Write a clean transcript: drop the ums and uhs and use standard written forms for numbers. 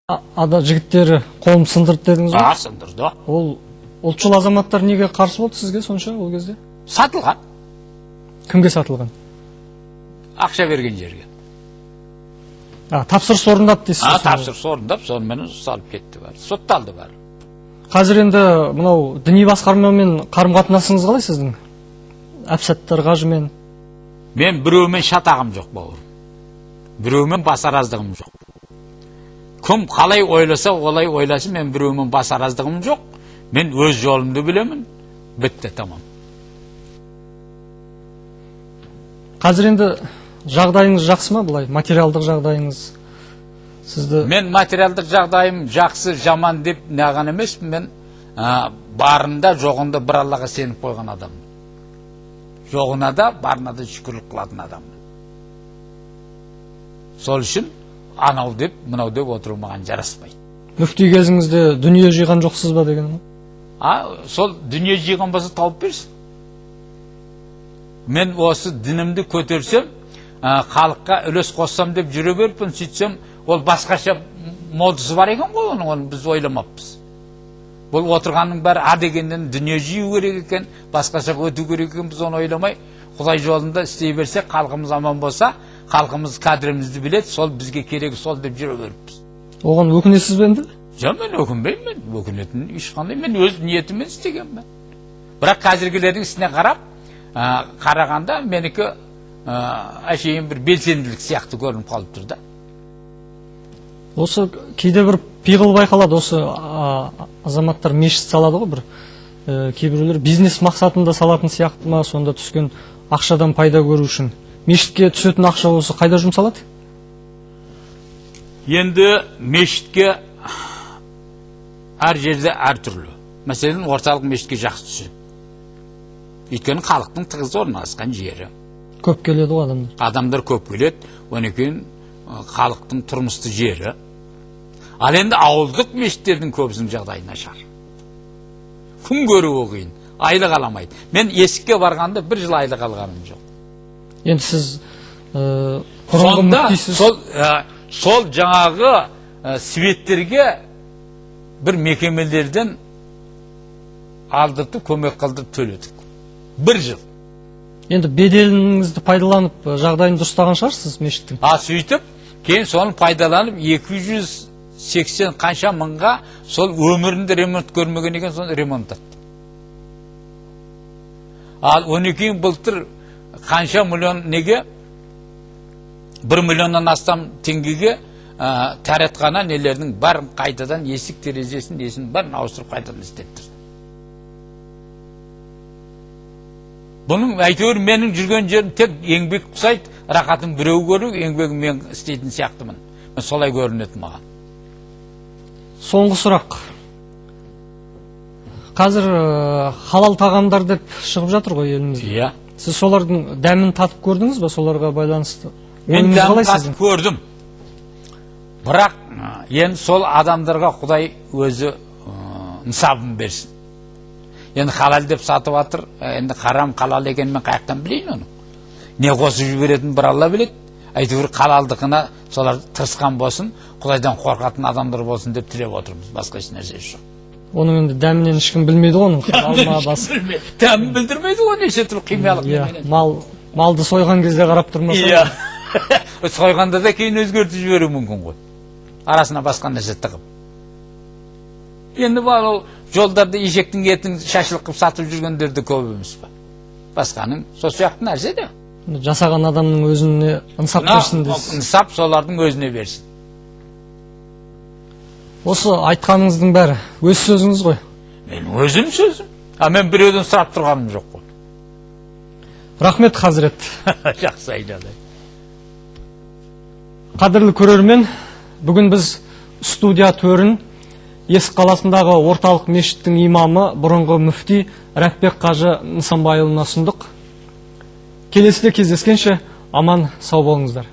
Ада жігіттері қолын сындырды дедіңіз ғой? А, сындырды. Ол ұлтшыл азаматтар неге қарсы болды сізге сонша ол кезде? Сатылған. Кімге сатылған? Ақша берген жерге. А, тапсырыс орындады дейсіз А, ғой сонда. тапсырыс орындап, сонымен ұсталып кетті бәрі. Сотталды бәрі. Қазір енді мынау діни басқармамен қарым қатынасыңыз қалай сіздің? Әпсаттар қажымен? Мен біреумен шатағым жоқ, бауырым. Біреумен басараздығым жоқ. Кім қалай ойласа, олай ойласын, мен біреумен басараздығым жоқ. Мен өз жолымды білемін. Бітті, тамам. Қазір енді жағдайыңыз жақсы ма былай? Материалдық жағдайыңыз сізді Мен материалдық жағдайым жақсы, жаман деп наған емеспін. Мен барында, жоғында бір Аллаға сеніп қойған адаммын. Жоғына да, барына да шүкірлік қылатын адаммын. Сол үшін анау деп, мынау деп отыру маған жараспайды. Мүфти кезіңізде дүние жиған жоқсыз ба деген ғой? А, сол дүние жиған болса тауып берсін. Мен осы дінімді көтерсем, халыққа үлес қоссам деп жүре беріппін, сөйтсем, ол басқаша модысы бар екен ғой оның, оны біз ойламаппыз. Бұл отырғанның бәрі а дегеннен дүние жию керек екен, басқаша өту керек екен, біз оны ойламай, Құдай жолында істей берсек, халқымыз аман болса, халқымыз қадірімізді біледі, сол бізге керегі сол деп жүре беріппіз. Оған өкінесіз бе енді? Жоқ, мен өкінбеймін, мен өкінетін ешқандай, мен өз ниетіммен істегенмін. Бірақ қазіргілердің ісіне қарап, қарағанда менікі әшейін бір белсенділік сияқты көрініп қалып тұр да. Осы кейде бір пиғыл байқалады, осы азаматтар мешіт салады ғой бір, кейбіреулер бизнес мақсатында салатын сияқты ма, сонда түскен ақшадан пайда көру үшін. Мешітке түсетін ақша осы қайда жұмсалады? Енді мешітке әр жерде әртүрлі. Мәселен, орталық мешітке жақсы түседі. Өйткені халықтың тығыз орналасқан жері. Көп келеді ғой адамдар. Адамдар көп келеді, одан кейін халықтың тұрмысты жері. Ал енді ауылдық мешіттердің көбісінің жағдайы нашар. Күн көруі қиын, айлық аламайды. Мен есікке барғанда бір жыл айлық алғаным жоқ. Енді сіз бұрынғы Сонда мүфтисіз. Сол жаңағы светтерге бір мекемелерден алдыртып, көмек қылдырып төледік. Бір жыл. Енді беделіңізді пайдаланып жағдайын дұрыстаған шығарсыз мешіттің. А сөйтіп, кейін соны пайдаланып 280 қанша мыңға сол өмірінде ремонт көрмеген екен, соны ремонттаттым. Ал одан кейін былтыр қанша миллион неге 1 миллионнан астам теңгеге тәретхана нелердің бәрін қайтадан есік терезесін несін бәрін ауыстырып қайтадан істеттірдім. Бұның әйтеуір менің жүрген жерім тек еңбек құсайды, рахатын біреу көру, еңбегін мен істейтін сияқтымын. Мен солай көрінеді маған. Соңғы сұрақ. Қазір халал тағамдар деп шығып жатыр ғой елімізде. Иә. Сіз солардың дәмін татып көрдіңіз ба, соларға байланысты? Мен Ойыңыз дәмін қалай татып сіздің? көрдім. Бірақ енді сол адамдарға Құдай өзі нысабын берсін. Енді халал деп сатып жатыр, енді харам халал екенін мен қаяқтан білейін оны? Не қосып жіберетін бір Алла біледі. Әйтеуір халалдықына солар тырысқан болсын, Құдайдан қорқатын адамдар болсын деп тілеп отырмыз. Басқа еш нәрсе жоқ. Оның енді дәмінен ешкім білмейді ғой оның халал ма, бас. Білмейді. Дәмін білдірмейді ғой, неше түрлі химиялық Иә, неменен. Малды сойған кезде қарап тұрмаса. Иә. Сойғанда да кейін өзгертіп жіберуі мүмкін ғой. Арасына басқа нәрсе тығып. Енді бар ол жолдарда ешектің етін шашылық қылып сатып жүргендер де көп емес па? Басқаның сол сияқты нәрсе де. Жасаған адамның өзіне ынсап берсін дейсіз. Ынсап солардың өзіне берсін. Осы айтқаныңыздың бәрі өз сөзіңіз ғой? Мен өзім сөзім. А мен біреуден сұрап тұрғаным жоқ қой. Рахмет, хазірет. Жақсы, айналайын. Қадірлі көрермен, бүгін біз студия төрін Есік қаласындағы орталық мешіттің имамы, бұрынғы мүфти Рәпбек қажы Нысанбайұлына ұсындық. Келесіде кездескенше аман сау болыңыздар.